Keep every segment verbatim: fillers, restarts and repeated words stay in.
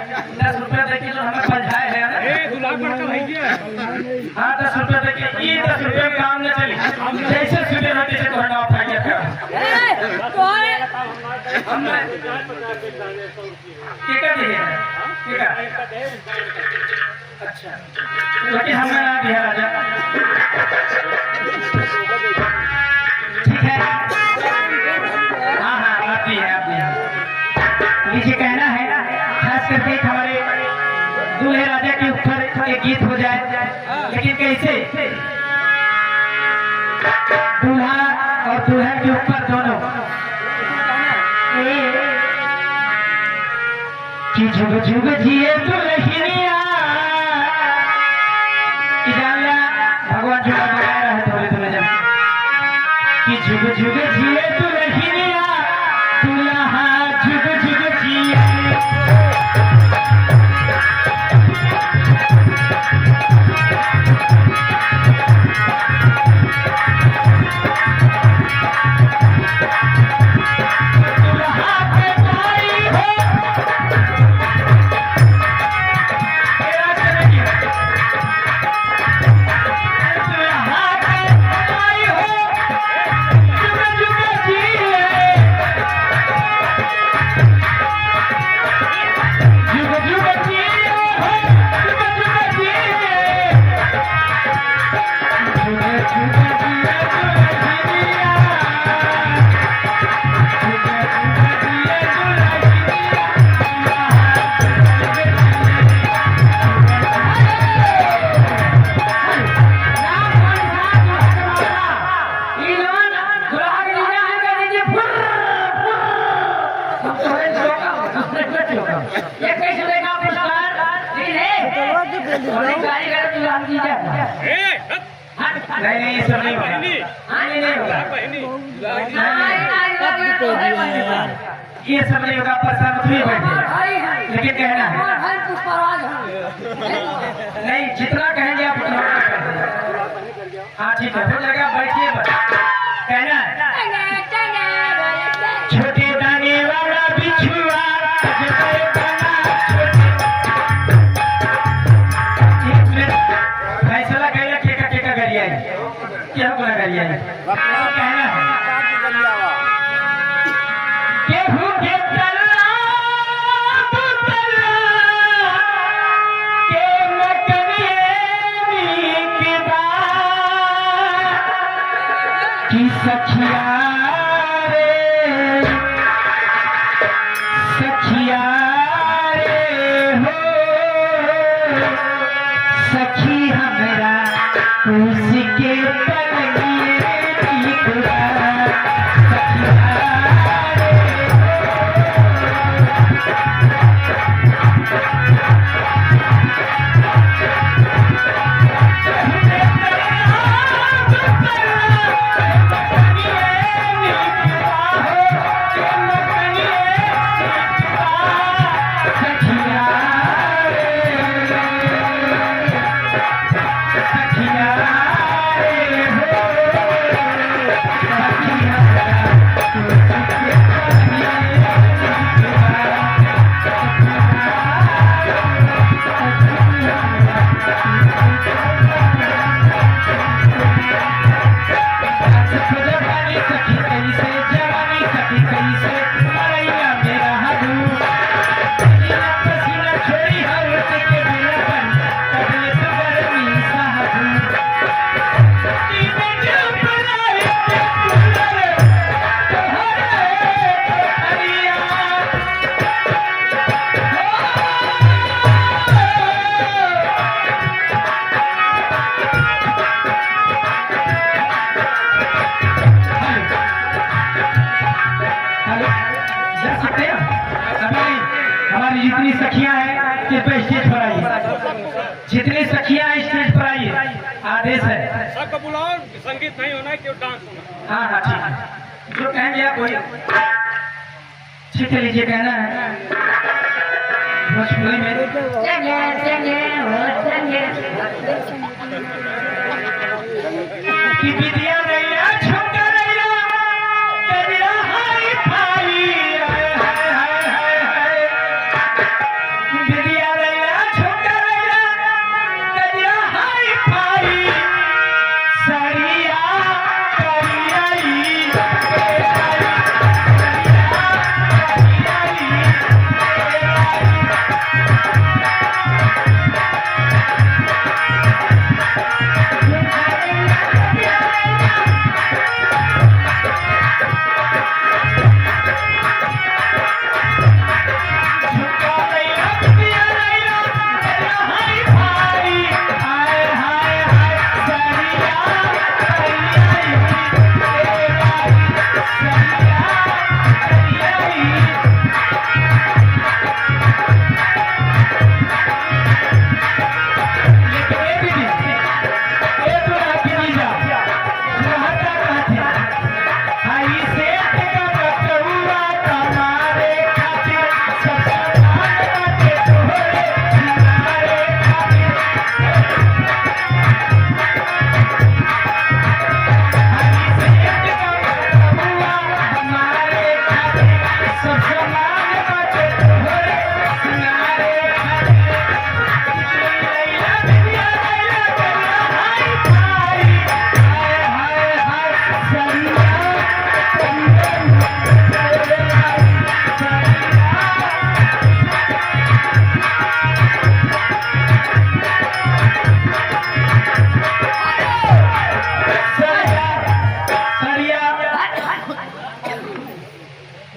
दस रुपया दे के जो हमें बजाए है ना। ए, दो लाख बड़का भाई जी। हाँ, दस रुपया दे के, ये दस रुपया काम न चली। जैसे सुने ना, तैसे तोहरा नाव फाइया कर। ए, तोहरे हम, के का दिए? के का? अच्छा। लेकिन हमें ना दिया राजा। ठीक है। हाँ, हाँ, आप भी हैं, आप भी हैं। ये जो कहना है, खास करके एक हमारे दूल्हे राजा के ऊपर एक गीत हो जाए, लेकिन कैसे? दूल्हा और दुल्हन के ऊपर दोनों। कि जुग जुग जिए दुल्हनिया। कि जान लिया, भगवान जी का बनाया रहे थोड़े थोड़े जन। कि जुग जुग जिए दुल्हनिया, दुल्हा जुग जुग जिए। नहीं, नहीं, ये सब नहीं होगा। हाँ, नहीं, नहीं होगा। ये सब नहीं होगा, परेशान मत होइए, बैठिए। लेकिन कहना है। नहीं, जितना कहेंगे आप उतना। हाँ, ठीक है, हो जाएगा, बैठिए बस। कहना है। छोटे दाने वाला बिछुआ, एक मिनट, फैसला करेगा, केका, केका गरिया है। क्या बोला गरिया है? कहना है। केहू के तल्ला, दू तल्ला, के मकनिए नीक बा। कि सखिया रे, सखिया रे हो, सखी हमरा कुछ के पलंगिए नीक बा। सखिया रे हो। हेलो, जा सकते हैं? अभी हमारी जितनी सखियां हैं, कृपया स्टेज पर आइए। जितनी सखियां हैं, स्टेज पर आइए। आदेश है। सबको बुलाओ, संगीत नहीं होना है, केवल डांस होना है। हाँ, हाँ, ठीक है। जो कहेंगे आप वही। ठीक है, लीजिए, कहना है भोजपुरी में। कि बिटिया रैया, छोटा रैया, कजरा हाय भाई, हाय, हाय, हाय, हाय, हाय। बिटिया रैया, छोटा रैया, करिया हाय भाई, सरिया करिया ई।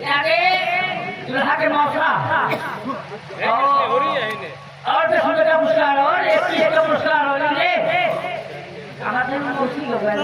जाके दुल्हा के मौसा। और, और दस रुपये का पुरस्कार और एक चीज का पुरस्कार और ये। कहाँ से मौसी लोग हैं?